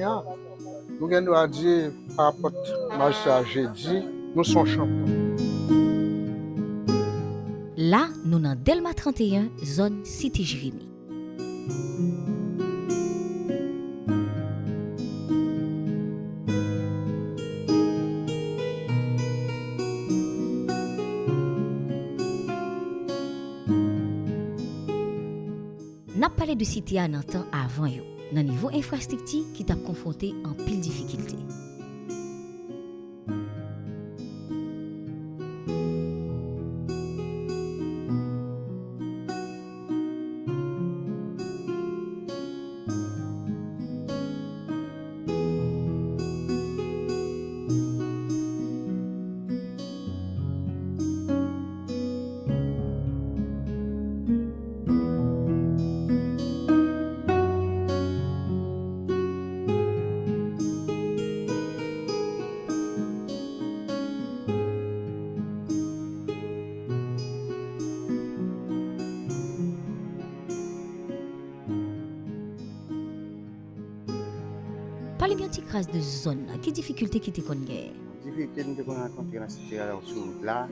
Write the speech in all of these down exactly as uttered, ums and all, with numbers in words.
Nou gen dwa di, pa rapòt majistra Jedi, nou se yon chanpyon. La, nou nan Dèlma trannteyen, zòn Site Jeremi. N ap pale de site a nan tan avan yo, nan nivo enfrastrikti ki t ap konfwonte anpil difikilte. Pale m yon ti kras de zòn nan. Ki difikilte ki te konn genyen? Difikilte nou te konn rankontre nan site a sou wout la,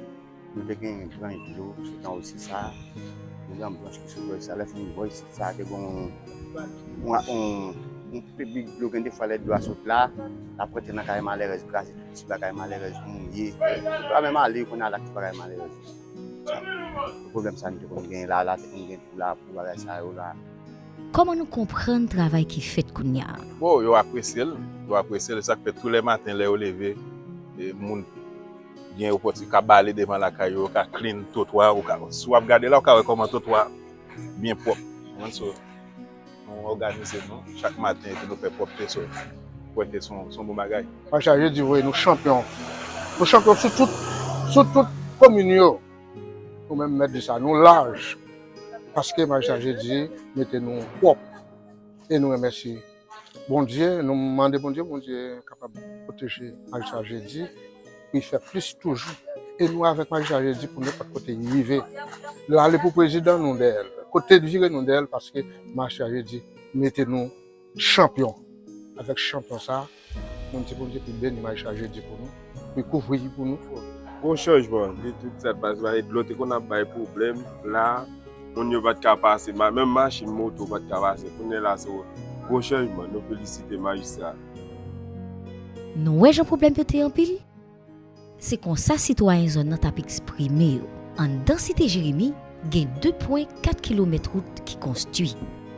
nou te gen branch dlo sot anwo sisa, nou gen yon branch ki sou bò sa, lè fin bò sisa, te gen yon, yon, yon, yon piblik dlo, gen de fwa lè dlo a sot la, l ap rantre nan kay malerèz, kraze tout ti bagay malerèz, mouye. Yo pa menm ale, yo konn ale ak ti bagay malerèz. Pwoblèm sa nou te konn genyen la, la te konn gen tou la pou bagay sa yo la. Kòman nou konprann travay ki fèt kounye a? Bon, yo apresye l, yo apresye l, sa k fè tou lè maten lè yo leve, e, moun gen opòtinite ka bale devan lakay yo, yo ka clean twotwa, ou ka, si w ap gade la, ou ka wè kòman twotwa byen pwòp. Ou konprann? So, nou òganize nou chak maten epi nou fè pwòpte, so, kwè ke se yon, se yon bon bagay. Majistra Jedi voye nou chanpyon. Nou chanpyon sou tout, sou tout komin yo. Nou menm mèt di sa, nou laj. Paske Majistra Jedi mete nou pwòp. E nou remèsye Bondye, nou mande Bondye, Bondye kapab pwoteje Majistra Jedi, pou l fè plis toujou. E nou avèk Majistra Jedi pou nenpòt kote l rive. L ale pou prezidan, nou dèyè l. Kote l vire, nou dèyè l, paske Majistra Jedi mete nou chanpyon. Avèk chanpyon sa, nou di Bondye pou l beni Majistra Jedi pou nou, pou l kouvri l pou nou. Gwo chanjman, de tout sa k pase, paske dlo te konn ap bay pwoblèm, la, moun yo pa t ka pase, ma-, menm machin, moto pa t ka pase. Kounye a la, se yon gwo chanjman, nou felisite majistra. Nou wè jan pwoblèm yo te anpil? Se konsa sitwayen zòn nan t ap eksprime yo. Anndan Site Jeremi, gen de pwen kat kilomèt wout ki konstwi.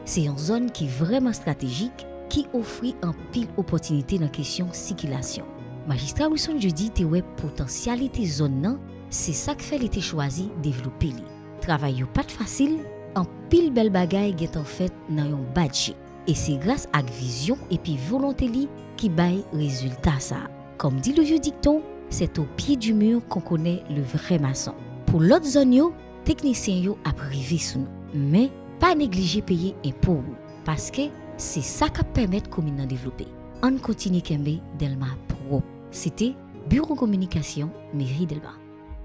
Se yon zòn ki vrèman estratejik, ki ofri anpil opòtinite nan kesyon sikilasyon. Majistra Wilson Jeudy te wè potansyalite zòn nan, se sa k fè li te chwazi devlope li. Travay yo pa t fasil, anpil bèl bagay gentan fèt nan yon badje. E se gras ak vizyon epi volonte li ki bay rezilta sa a. Kòm di le vye dikton, c'est au pied du mur qu'on connaît le vrai maçon. Pou lòt zòn yo, teknisyen yo ap rive sou nou. Men, pa neglije peye enpo ou, paske se sa k ap pèmèt komin nan devlope. Ann kontinye kenbe Dèlma pwòp. Se te Biwo Kominikasyon Meri Dèlma.